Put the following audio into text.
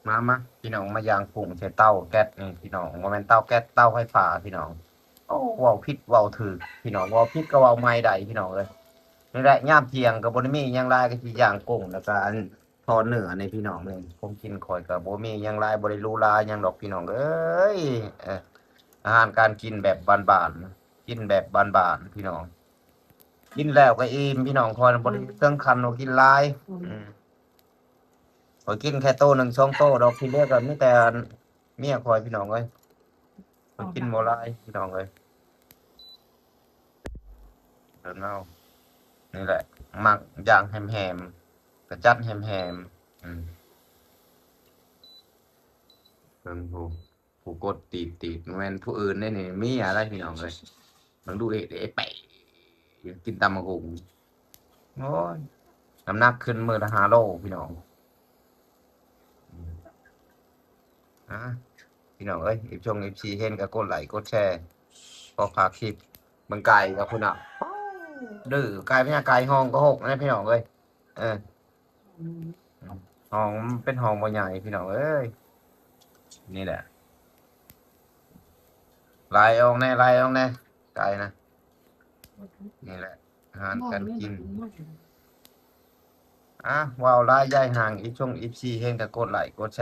ມາ ມາ ພີ່ນ້ອງ ມາຍ່າງກຸ້ງໃສ່ເຕົາແກັສນີ້ພີ່ນ້ອງ ບໍ່ແມ່ນເຕົາແກັສ ເຕົາໄຟຟ້າພີ່ນ້ອງ. ໂອ້ ເວົ້າຜິດເວົ້າຖືກພີ່ນ້ອງ ເວົ້າຜິດກໍເວົ້າໃໝ່ໄດ້ພີ່ນ້ອງເອີຍ. ນີ້ແຫຼະ ຍາມທ່ຽງກໍບໍ່ໄດ້ມີຫຍັງຫຼາຍ ກໍຊິຍ່າງກຸ້ງ ແລ້ວກໍອັນ ທອດເນື້ອນີ້ພີ່ນ້ອງເອີຍ. ຂອງກິນຂ້ອຍກໍບໍ່ມີຫຍັງຫຼາຍ ບໍ່ໄດ້ຫຼູຫຼາຫຍັງດອກພີ່ນ້ອງເອີຍ. ເອີ ອາຫານການກິນແບບບ້ານໆ ກິນແບບບ້ານໆ ພີ່ນ້ອງ. ກິນແລ້ວກໍອີ່ມພີ່ນ້ອງ ຂ້ອຍບໍ່ໄດ້ເຖິງຂັ້ນວ່າກິນຫຼາຍ. ອືມ ອືມ ຂ້ອຍກິນແຄ່ໂຕໜຶ່ງສອງໂຕດອກ ທີ່ເຫຼືອກໍມີແຕ່ອັນ ເມຍຂ້ອຍພີ່ນ້ອງເອີຍ. ຂ້ອຍກິນບໍ່ຫຼາຍພີ່ນ້ອງເອີຍ. ເດີນເອົາ ນີ້ແຫຼະ ມັກຢ່າງແຮມໆ ກະຈັດແຮມໆ. ອືມ ເບິ່ງຜູ້ ຜູ້ກົດຕີດໆ ບໍ່ແມ່ນຜູ້ອື່ນເດ້ນີ້ ເມຍໄດ໋ພີ່ນ້ອງເອີຍ. ເບິ່ງດູເອ ເອແປະ ກິນຕຳບັກຫຸ່ງ. ໂອ້ຍ ນ້ຳໜັກຂຶ້ນມື້ລະຫ້າໂລພີ່ນ້ອງ. ອາ ພີ່ນ້ອງເອີຍ ເອັຟ ຊົງ ເອັຟ ຊີ ເຫັນກໍກົດໄລ້ກົດແຊ ຂໍຝາກຄລິບ. ເບິ່ງໄກ່ກໍພຸ້ນນະ ດື້ ໄກ່ພະຍາໄກ່ຮ້ອງກໍຫົກນະພີ່ນ້ອງເອີຍ. ເອີ ອືມ ຮ້ອງເປັນຮ້ອງບໍ່ໃຫຍ່ພີ່ນ້ອງເອີຍ. ນີ້ແຫຼະ ໄລ່ອອກແດ່ ໄລ່ອອກແດ່ ໄກ່ນະ. ນີ້ແຫຼະ ອາຫານການກິນ. ອາ ເວົ້າຫຼາຍຢາຍຫ່າງ ເອັຟ ຊົງ ເອັຟ ຊີ ເຫັນກໍກົດໄລ້ກົດແຊ